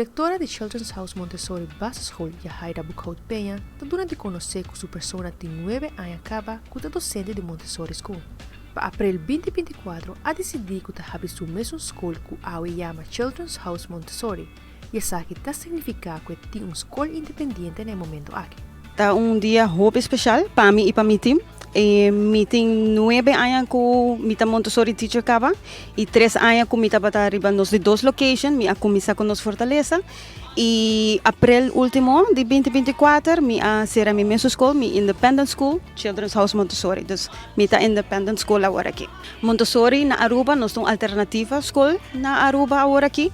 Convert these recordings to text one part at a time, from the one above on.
Direktora di Children's House Montessori Basisschool, Yahaira Boekhout Peña, ta duna di konosé ku su persona tin 9 aña kaba ku ta dosente di Montessori School. Pa aprel 2024 a disidí ku ta habri su mesun skol ku awe yama Children's House Montessori i esaki ta signifiká ku tin un skol independiente na e momento aki. Ta un dia hopi spesial pa mi i pa mi team. Mi tin 9 aña ku mi ta Montessori teacher kaba i 3 aña ku mi tabata riba nos di dos location, mi a kuminsá ku nos Fortaleza. I aprel último di 2024 mi a sera mi mes skol, mi independent school, Children's House Montessori. Dus mi ta independent school awor aki. Montessori na Aruba, nos ta un alternativa skol na Aruba awor aki.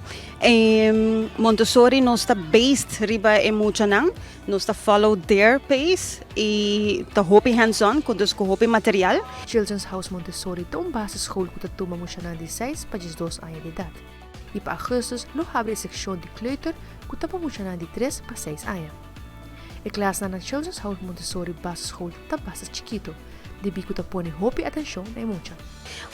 Montessori nos ta based riba e muchanan, nos ta follow their pace i ta hopi hands-on, ku dus ku hopi material. Children's House Montessori ta un basisschool ku ta tuma muchanan di 6 pa 12 aña di edat. I pa ougùstùs lo habri e sekshon di kleuter ku ta pa muchanan di 3 pa 6 aña. E klas na Children's House Montessori Basisschool ta basta chikitu, debí ku ta pone hopi atenshon na e mucha.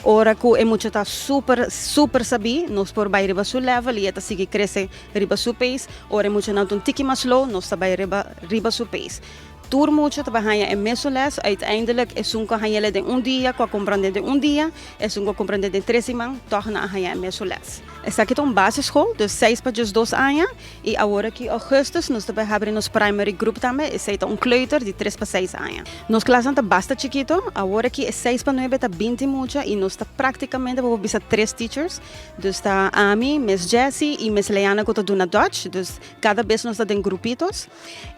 Ora ku e mucha ta super, super sabí, nos por bai riba su level i e ta sigui krese riba su pace. Ora e mucha nan un tiki mas slow, nos ta bai riba su pace. Tur mucha ta haña e mesun les, uiteindelijk esun ku haña den un dia, ku a komprondé den un dia, esun ku a komprondé den 3 siman, toch nan a haña e mesun les. Esaki ta un basisschool, dus 6 pa 12 aña, i awor aki ougùstùs nos tambe habri nos primary group tambe, esei ta un kleuter di 3 pa 6 aña. Nos klas ta basta chikitu, awor aki e 6 pa 9 ta 20 mucha i nos ta práktikamente bo bisa tres teachers, dus ta ami, Miss Jessie i Miss Leana ku ta duna Dutch, dus kada bes nos ta den grupitos.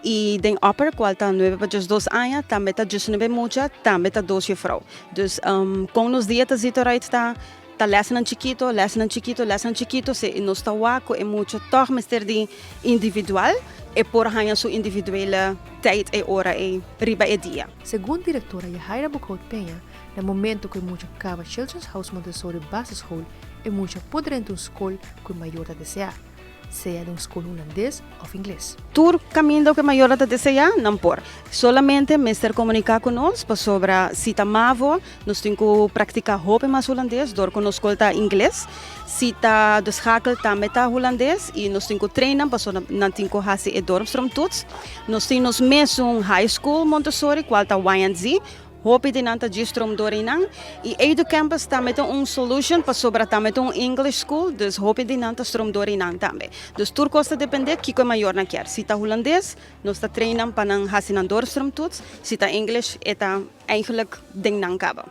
I den upper, kual ta 9 pa 12 aña, tambe ta 19 mucha, tambe ta dos juffrouw. Dus kon nos dia ta ziet eruit ta lesnan chikitu, lesnan chikitu, lesnan chikitu, si nos ta wak ku e mucha toch mester di individual, e por haña su individuele tijd e ora e riba e dia. Segun direktora Yahaira Boekhout Peña, na momento ku e mucha kaba Children's House Montessori Basisschool, e mucha por drenta un skol ku e mayor ta deseá, sea di un skol hulandes òf ingles. Tur kaminda ku e mayor ta deseá, nan por. Solamente mester komuniká ku nos pasobra si ta MAVO, nos tin ku praktiká hopi mas hulandes, dor ku nos skol ta ingles. Si ta De Schakel tambe ta hulandes i nos tin ku train nan pasobra nan tin ku hasi e doorstroomtoets. Nos tin nos mesun high school Montessori, kual ta Y&Z. Hopi di nan ta stroom door nan. I Edu Campus tambe ta un solution pasobra tambe ta un English school, dus hopi di nan ta stroom door nan tambe. Dus tur kos ta dependé kiko e mayornan ke. Si ta hulandes, nos ta train nan pa nan hasi nan doorstroomtoets. Si ta English, e ta eigenlijk den nan kaba.